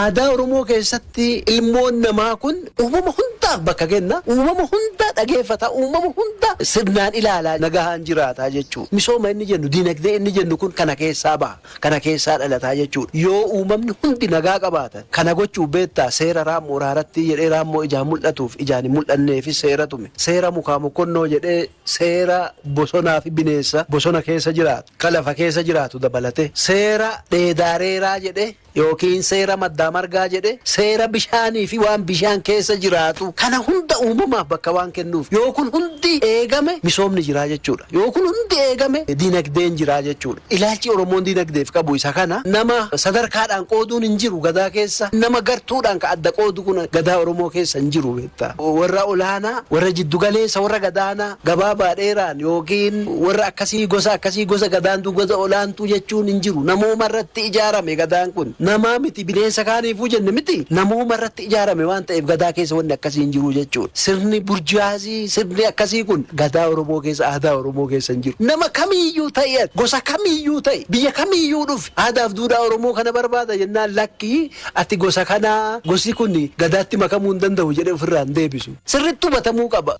Aadaa Oromoo keessatti ilmoon namaa kun uumama hundaaf bakka kenna. Uumama hunda dhageeffata. Uumama hunda sirnaan ilaalaa nagahaan jiraata jechuudha. Misooma inni jennu, dinagdee inni jennu kun kana keessaa baha. Kana keessaa dhalataa jechuudha. Yoo uumamni hundi nagaa qabaatan kana gochuu beektaa seera raammoo raaratti jedhee raammoo ijaan mul'atuuf ijaan hin mul'anneefis seera tume. Seera mukaa mokkonnoo jedhee seera bosonaa fi bineensa bosona keessa jiraatu, ka lafa keessa jiraatu dabalate. Seera dheedaareeraa jedhee yookiin seera maddaa margaa jedhee seera bishaanii fi waan bishaan keessa jiraatu kana hunda uumamaaf bakka waan kennuuf yoo kun hundi eegame misoomni jiraa jechuudha. Yoo kun hundi eegame dinagdeen jiraa jechuudha. Ilaalchi Oromoon dinagdeef qabu isa kana. Nama sadarkaadhaan qooduun hin jiru Gadaa keessa. Nama gartuudhaan ka adda qoodu kun Gadaa Oromoo keessa hin jiru beektaa. Warra olaanaa, warra jiddu galeessa, warra gadaanaa, gabaabaa dheeraan yookiin warra akkasii gosa akkasii gosa gadaantuu gosa olaantuu jechuun hin jiru. Namooma irratti ijaarame Gadaan kun. Namaa miti bineensa kaaniifuu jenne miti namooma irratti ijaarame waan ta'eef Gadaa keessa wanni akkasii hin jiru jechuudha. Sirni burjaazii, sirni akkasii kun Gadaa Oromoo keessa, aadaa Oromoo keessa hin jiru. Nama kamiiyyuu ta'i ati, gosa kamiiyyuu ta'i, biyya kamiiyyuu dhufi, aadaaf duudhaa Oromoo kana barbaada jennaan lakkii ati gosa kanaa, gosi kun Gadaatti makamuu hin danda'u jedhee ofirraa hin deebisu. Sirriitti hubatamuu qaba.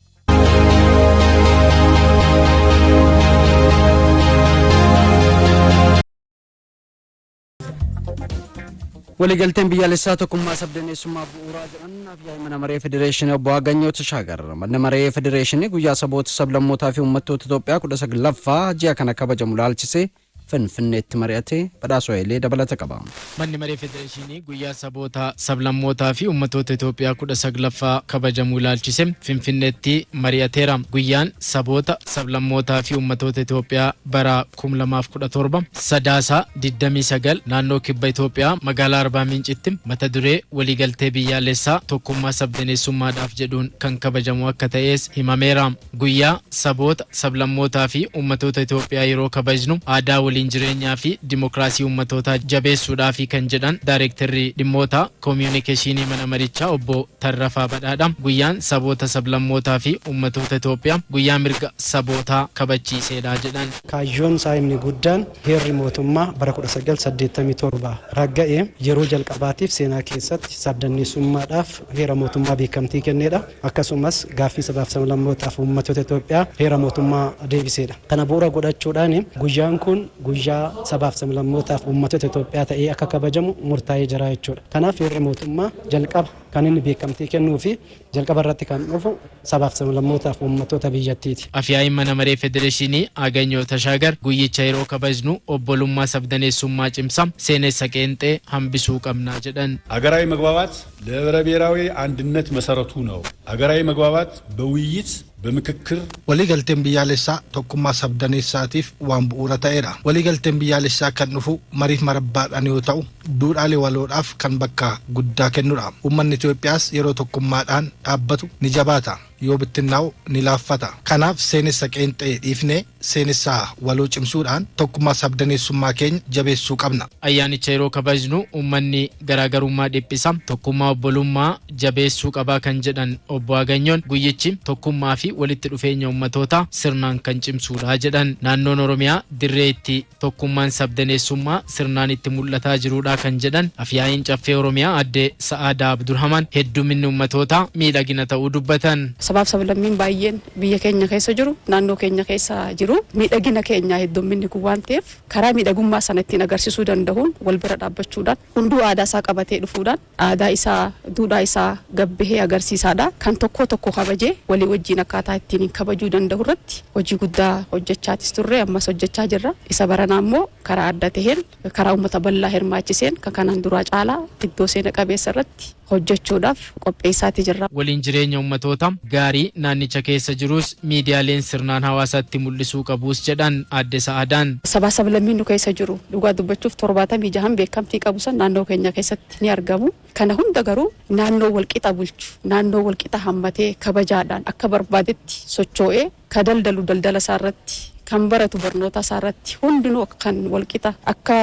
Waliigalteen biyyaalessaa tokkummaa sabdaneessummaa bu'uuraa jedhan Afyaa'ii Mana Maree Federeeshinii Obbo Aganyoo Tashaagar. Manni Maree Federeeshinii guyyaa saboota sablammootaa fi uummattoota Itoophiyaa 19ffaa ji'a kana kabajamu ilaalchisee Finfinneetti mari'ate. Badhaasoo Hayilee dabalata qaba. Manni Maree Federeeshinii guyyaa saboota, sablammootaa fi uummattoota Itoophiyaa 19ffaa kabajamu ilaalchise Finfinneetti mari'ateera. Guyyaan saboota, sablammootaa fi uummattoota Itoophiyaa bara 2017 Sadaasa 29 naannoo Kibba Itoophiyaa magaalaa Arbaa Mincitti mata duree Waliigaltee Biyyaalessaa Tokkummaa Sabdaneessummaadhaaf jedhuun kan kabajamu akka ta'es himameera. Guyyaa saboota, sablammootaa fi uummatoota Itoophiyaa yeroo kabajnu aadaa waliin jireenyaa fi dimokiraasii uummatootaa jabeessuudhaafi kan jedhan Daarektarri Dhimmoota Komiyunikeeshiinii Mana Marichaa Obbo Tarrafaa Badhaadhaa, guyyaan saboota, sablammootaa fi uummatoota Itoophiyaa guyyaa mirga sabootaa kabachiiseedha jedhan. Kaayyoon isaa inni guddaan heerri mootummaa bara 1987 ragga'e yeroo jalqabaatiif seenaa keessatti sabdanneessummaadhaaf heera mootummaa beekamtii kenneedha. Akkasumas gaaffii sabaaf sablammootaaf uummattoota Itoophiyaa heera mootummaa deebiseedha. Kana bu'uura godhachuudhaan guyyaan kun guyyaa sabaaf sablammootaaf uummattoota Itoophiyaa ta'ee akka kabajamu murtaa'ee jira jechuudha. Kanaaf heerri mootummaa jalqaba kan inni beekamtii kennuu fi jalqaba irratti kan dhufu sabaaf sablammootaaf uummattoota biyyattiiti. Afyaa'iin Mana Maree Federeeshinii Aganyoo Tashaagar guyyicha yeroo kabajnu obbolummaa sabdaneessummaa cimsa, seenessa qeenxee hambisuu qabna jedhan. ሀገራዊ መግባባት ለህብረ ብሔራዊ አንድነት መሰረቱ ነው። ሀገራዊ መግባባት በውይይት በምክክር Waliigalteen biyyaalessaa tokkummaa sabdaneessaatiif waan bu'uura ta'edha. Waliigalteen biyyaalessaa kan dhufu mariif marabbaadhaan yoo ta'u, duudhaalee waloodhaaf kan bakka guddaa kennudha. Uummanni Itoophiyaas yeroo tokkummaadhaan dhaabbatu ni jabaata, yoo bittinnaa'u ni laaffata. Kanaaf seenessa qeenxee dhiifnee seenessa waloo cimsuudhaan tokkummaa sabdaneessummaa keenya jabeessuu qabna. Ayyaanicha yeroo kabajnu uummanni garaagarummaa dhiphisa, tokkummaa obbolummaa jabeessuu qaba kan jedhan Obbo Aganyoon, guyyichi tokkummaa fi walitti dhufeenya ummatootaa sirnaan kan cimsuudha jedhan. Naannoon Oromiyaa dirree itti tokkummaan sabdaneessummaa sirnaan itti mul'ataa jiruudha kan jedhan Afyaa'iin Caffee Oromiyaa Aadde Sa'aadaa Abdurhamaan, hedduminni ummatootaa miidhagina ta'uu dubbatan. Sabaaf sablammiin baay'een biyya keenya keessa jiru, naannoo keenya keessa jiru. Miidhagina keenya heddumminni kun waan ta'eef karaa miidhagummaa sana ittiin agarsiisuu danda'uun wal bira dhaabbachuudhaan hunduu aadaa isaa qabatee dhufuudhaan aadaa isaa, duudhaa isaa gad bahee agarsiisaadha. Kan tokkoo tokko kabajee walii wajjin akkaataa ittiin kabajuu danda'u irratti hojii guddaa hojjechaatis turre, ammas hojjechaa jirra. Isa baranaa immoo karaa adda taheen, karaa uummata bal'aa hirmaachiseen kan kanaan duraa caalaa iddoo seena qabeessa irratti hojjechuudhaaf qopheessaati jirra. Waliin jireenya ummatoota gaarii naannicha keessa jiruus miidiyaaleen sirnaan hawaasatti mul'isuu qabuus jedhan Aadde Sa'aadaan. Sabaa sablammiin nu keessa jiru dhugaa dubbachuuf 76n beekamtii qabu san naannoo keenya keessatti ni argamu. Kana hunda garuu naannoo walqixa bulchu, naannoo walqixa hammatee kabajaadhaan akka barbaadetti sochoo'ee ka daldalu daldala isaa irratti, Kan baratu barnoota isaa irratti hundinuu kan walqixa akka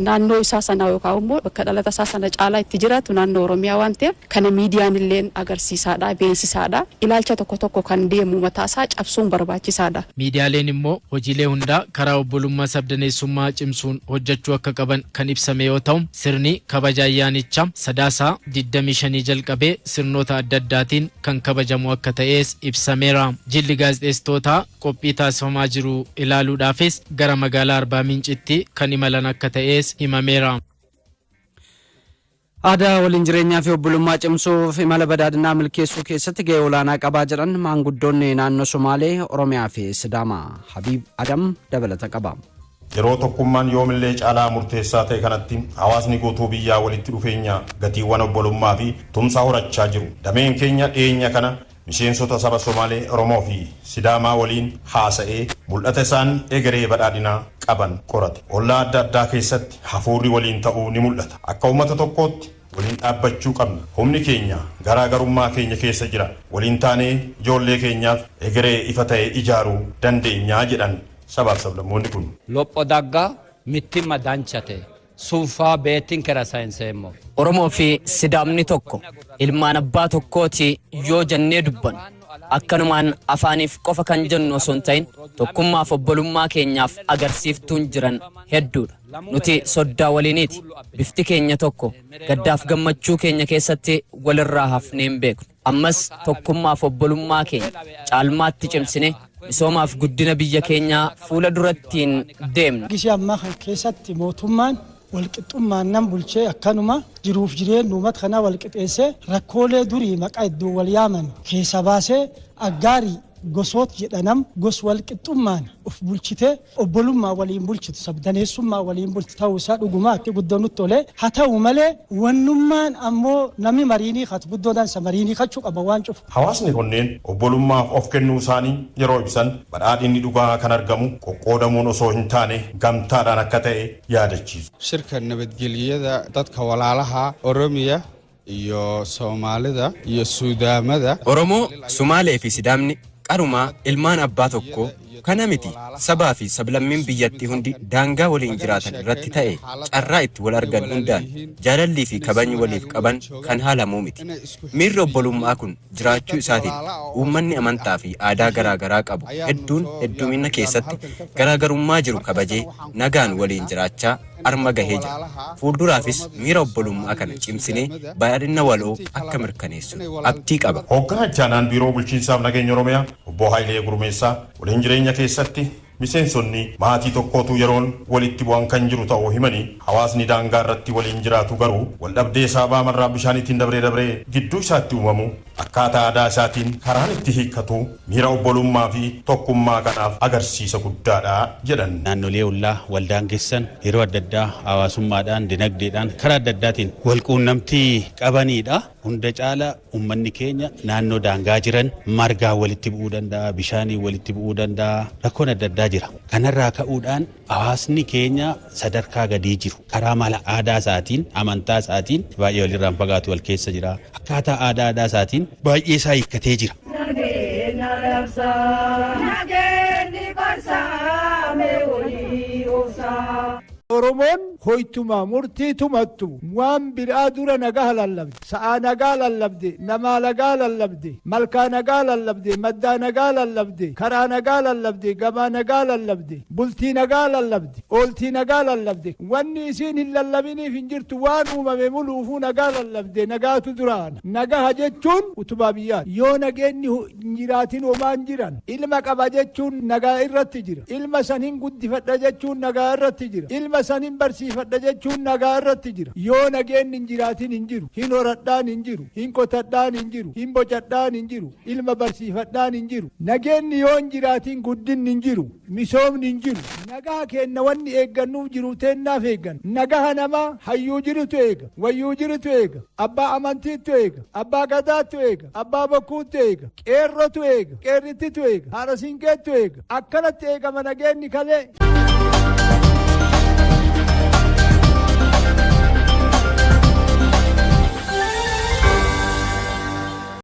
naannoo isaa sana yookaan immoo bakka dhalata isaa sana caalaa itti jiraatu naannoo Oromiyaa waan ta'eef, kana miidiyaan illee agarsiisaadha, beeksisaadha. Ilaalcha tokko tokko kan deemu mataa isaa cabsuun barbaachisaadha. Miidiyaaleen immoo hojiilee hundaa karaa obbolummaa sabdaneessummaa cimsuun hojjechuu akka qaban kan ibsame yoo ta'u, sirni kabaja ayyaanichaa Sadaasaa 25 jalqabee sirnoota adda addaatiin kan kabajamu akka ta'es ibsameera. Jilli gaazexeessitootaa qophii taasifamaa jiru ilaaluudhaafis gara magaalaa Arbaa Mincitti kan imalan akka ta'es himameera. Aadaa waliin jireenyaa fi obbolummaa cimsuuf imala badhaadhinaa milkeessuu keessatti gahee olaanaa qabaa jedhan maanguddoonni naannoo Somaalee, Oromiyaa fi Sidaamaa. Habiib Adam dabalata qaba. Yeroo tokkummaan yoomillee caalaa murteessaa ta'e kanatti, hawaasni guutuu biyyaa walitti dhufeenya gatiiwwan obbolummaa fi tumsaa horachaa jiru. Dameen keenya dhiyeenya kana miseensota saba Somaalee, Oromoo fi Sidaamaa waliin haasa'ee mul'ata isaan egeree badhaadhinaa qaban qorate. Ollaa adda addaa keessatti hafuurri waliin ta'uu ni mul'ata. Akka uummata tokkootti waliin dhaabbachuu qabna. Humni keenya garaagarummaa keenya keessa jira. Waliin taanee ijoollee keenyaaf egeree ifa ta'e ijaaruu dandeenya jedhan sabaaf sablammoonni kun. Lopho dagga mittimma danchate sunfaa beettinkera sayinseemmo. Oromoo fi Sidaamni tokko, ilmaan abbaa tokkooti yoo jennee dubbannu, akkanumaan afaaniif qofa kan jennu osoo hin ta'in, tokkummaaf obbolummaa keenyaaf agarsiiftuun jiran hedduudha. Nuti soddaa waliiniiti. Bifti keenya tokko, gaddaaf gammachuu keenya keessatti walirraa hafnee hin beeknu. Ammas tokkummaaf obbolummaa keenya caalmaatti cimsine misoomaaf guddina biyya keenyaa fuula durattiin deemna. Gisee ammaa kan keessatti mootummaan walqixxummaan nam bulchee, akkanuma jiruuf jireenya uummata kanaa walqixeessee, rakkoolee durii maqaa iddoo wal yaaman keessa baasee, aggaarii gosoot jedhanam gos walqixxummaan of bulchitee obbolummaa waliin bulchitu, sabdaneessummaa waliin bulchitu ta'uu isaa dhugumaa akka guddoo nutti tolee. Haa ta'u malee, wannummaan ammoo namni mariinii katu guddoo dansa, mariinii kachuu qaba waan cufu. Hawaasni kunneen obbolummaaf of kennuu isaanii yeroo ibsan, badhaadhinni dhugaa kan argamu qoqqoodamuun osoo hin taane gamtaadhaan akka ta'e yaadachiisu. Shirka nabadgelyada dadka walaalaha Oromiya iyo Soomaalida iyo Suudaamada. Oromoo, Sumaalee fi Sidaamni qarumaa ilmaan abbaa tokko kana miti, sabaa fi sablammiin biyyattii hundi daangaa waliin jiraatan irratti ta'e carraa itti wal argan hundaan jaalallii fi kabajni waliif qaban kan haalamuu miti. Miirri obbolummaa kun jiraachuu isaatiin uummanni amantaa fi aadaa garaa garaa qabu hedduun heddumina keessatti garaagarummaa jiru kabajee nagaan waliin jiraachaa arma gahee jira. Fuulduraafis miira obbolummaa kana cimsinee badhaadhina waloo akka mirkaneessinu abdii qaba. Hoogganaa itti aanaan Biiroo Bulchiinsaaf Nageenya Oromiyaa Obbo Hayilee Gurmeessaa, waliin jireenya keessatti miseensonni maatii tokkootu yeroon walitti bu'an kan jiru ta'uu himanii, hawaasni daangaa irratti waliin jiraatu garuu waldhabdee sababaa marraa bishaaniitiin dabree dabree gidduu isaatti uumamu akkaataa aadaa isaatiin karaan itti hiikkatu miira obbolummaa fi tokkummaa kanaaf agarsiisa guddaadha jedhan. Naannolee ollaa waldaangessan yeroo adda addaa hawaasummaadhaan, dinagdeedhaan, karaa adda addaatiin wal quunnamtii qabanidha. Hunda caala uummanni keenya naannoo daangaa jiran margaan walitti bu'uu danda'a, bishaaniin walitti bu'uu danda'a, rakkoon adda addaa jira. Kanarraa ka'uudhaan hawaasni keenya sadarkaa gadii jiru karaa mala aadaa isaatiin, amantaa isaatiin baay'ee walirraan fagaatu, wal keessa jira. Akkaataa aadaa aadaa isaatiin baay'ee isaa hiikkatee jira. Nageenya labsaa. Nageenyi gorsaa mee walii obsaa. Oromoon hoytuma murtii tumattu waan biraa dura nagaa lallabde, sa'aa nagaa lallabde, namaa nagaa lallabde, malkaa nagaa lallabde, maddaa nagaa lallabde, karaa nagaa lallabde, gabaa nagaa lallabde, bultii nagaa lallabde, ooltii nagaa lallabde. Wanni isiin hin lallabiniif hin jirtu. Waan uumame muluufuu nagaa lallabde. Nagaatu duraan. Nagaha jechuun utubaa biyyaati. Yoo nageenyi hin jiraatin homaan jiran. Ilma qaba jechuun nagaa irratti jira. Ilma san hin guddifadha jechuun nagaa irratti jira. Ilma san hin barsiifadha jechuun nagaa irratti jira. Yoo nageenyi hin jiraatin hin jiru. Hin horadhaan hin jiru, hin qotadhaan hin jiru, hin bocadhaan hin jiru, ilma barsiifadhaan hin jiru. Nageenyi yoo hin jiraatin guddinni hin jiru, misoomni hin jiru. Nagaa kenna wanni eeggannuuf jiru teennaaf eeggan. Nagaha namaa hayyuu jirutu eega, wayyuu jirutu eega, abbaa amantiitu eega, abbaa gadaatu eega, abbaa bokkuutu eega, qeerrotu eega, qeerrittitu eega, haadha siinqeetu eega. Akkanatti eegama nageenyi kalee.